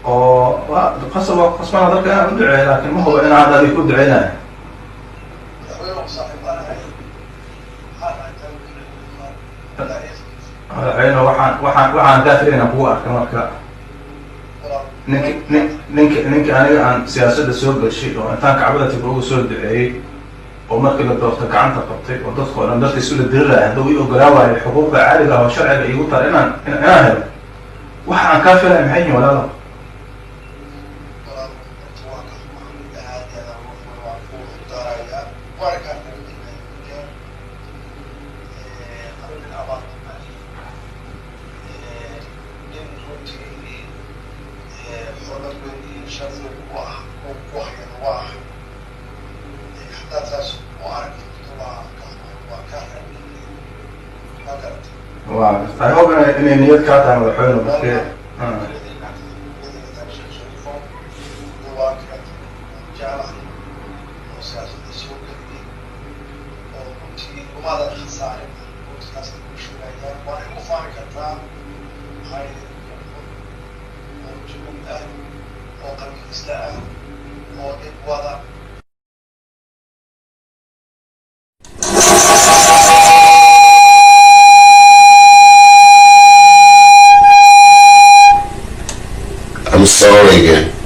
Oo waa qasab, waa qasbana dalka inaan u duceeyo, laakin ma hubo inaan hadda adiga ku duceynayo. Madaxweyne, waxaan kaa filayna kugu arkay marka ninki nin ninki ninki aniga aan siyaasadda soo gashay oo intaan kacbada tiba ugu soo duceeyey oo markii la doorto gacanta qabtay oo dadka o dhan dadka isula diriraya, hadduu ii ogolaa waayo xuquuqda caaliga ah oo sharciga iigu tar inaan helo, waxa aan kaa filaya maxay yihin, walaalo? Waa I hope inay niyad kaa tahay, madaxweyne, marke. I'm sorry again.